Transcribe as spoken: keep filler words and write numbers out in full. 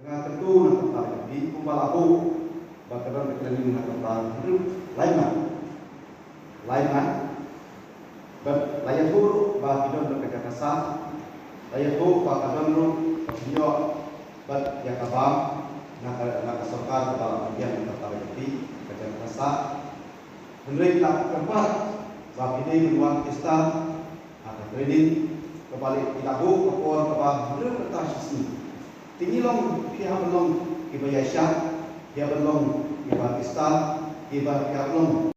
Nga kyntu na ka bynta ka ri kumba la buh ba ka don ka training na ka bynta hynriew lai ngut. Lai ngut. Bad la ïathuh ruh ba ki don ka jaka sah. La ïathuh ba ka don ruh ka pynïoh bad ïa ka bam na ka, na ka sorkar kaba la pynbiang na ka bynta ka ri ka jaka sah. Hynrei la kyrpad ba phi dei ban wan tista ha ka training kaba la, ki la buh ka por kaba hynriew kynta shi sngi. Te ngi long, phi hap ban long kiba ïaishah, phi hap ban long kiba tista, kiba, phi hap long